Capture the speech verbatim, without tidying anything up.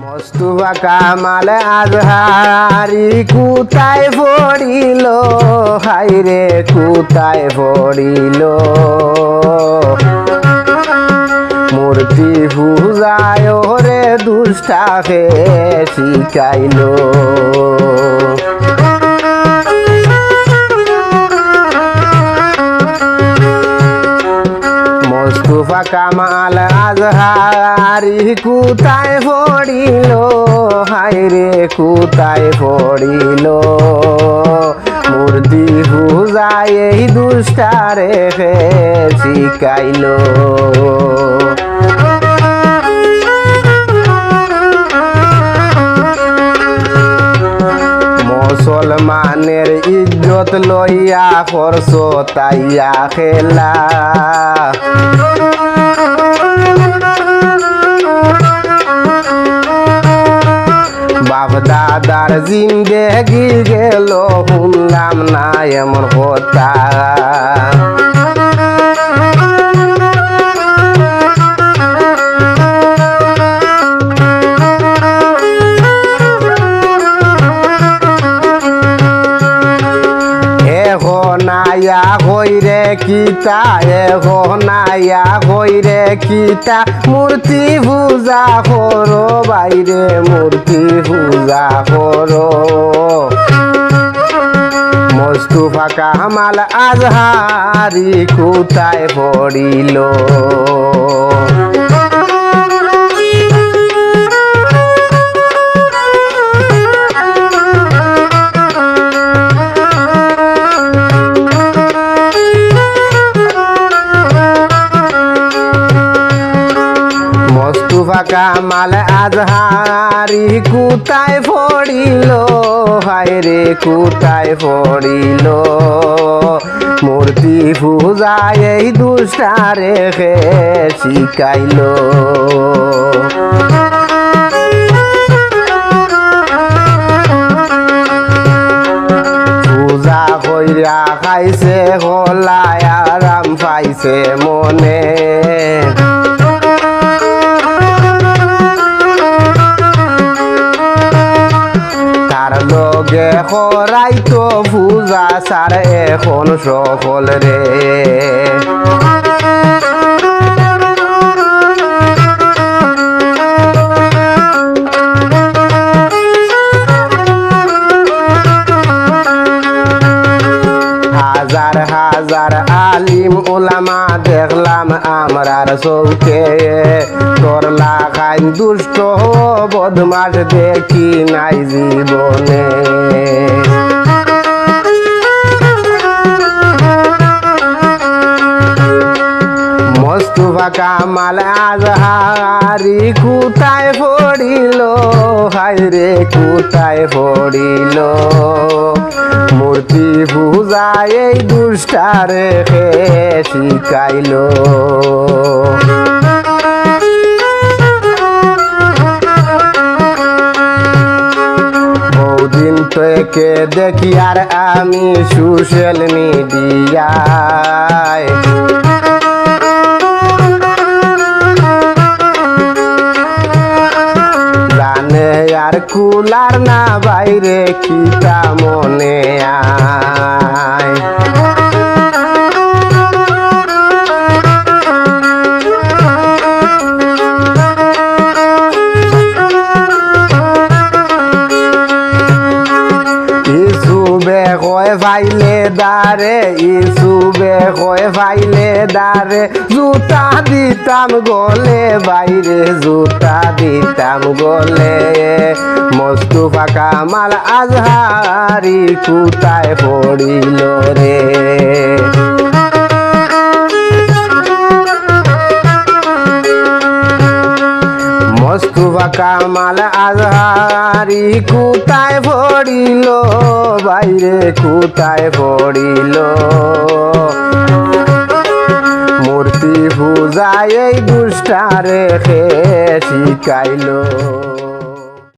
মোস্তফা কামাল আজহারি কুথায় পড়িল, হায়রে কুথায় পড়িল? মূর্তি পূজায় ওরে দুষ্টারে শিখাইল। মোস্তফা কামাল আজহারি কুথায় পড়িল, হায়রে কুথায় পড়িল? মূর্তি পূজায় এই দুষ্টারে কে শিখাইল। মুসলমানের ইজ্জত লইয়া করছো তাইয়া খেলা। বাপ দাদার জিন্দেগি গেল, হুনলাম না এমন কথা। এখন আয়া কইরে কিতা, এখন আয়া কইরে কিতা, মূর্তি পূজা করো ভাইরে, মূর্তি পূজা করো। মোস্তফা কামাল আজহারি কুথায় পড়িল? মোস্তফা কামাল আজহারি কুথায় পড়িল, হায়রে কুথায় পড়িল? মূর্তি পূজায় এই দুষ্টারে কে শিখাইল। পূজা কইরা খাইছে কলায়, আরাম পাইছে মনে। তার লগে করাইতো পূজা সার এখন সকলরে। হাজার হাজার আলিম উলামা দেখলাম আমরার চউখে, তোর লাখান দুষ্ট বদমাশ দেখি নাই জীবনে। মোস্তফা কামাল আজহারি কুথায় পড়িল, হায়রে কুথায় পড়িল? মূর্তি পূজায় এই দুষ্টারে কে শিখাইল? বহুদিন থেকে দেখি আর আমি সোশ্যাল মিডিয়ায়, জানে আর কুলার না ভাইরে কিতা মনে আয়। ইসুবে কয় ফাইলে দারে, ইসুবে কয় ফাইলে দারে, জুতা দিতাম গলে ভাইরে, জুতা দিতাম গলে। মোস্তফা কামাল আজহারি কুথায় পড়িল রে? মোস্তফা কামাল আজহারি কুথায় পড়িল, ভাইরে কুথায় পড়িল? মূর্তি পূজায় এই দুষ্টারে কে শিখাইল?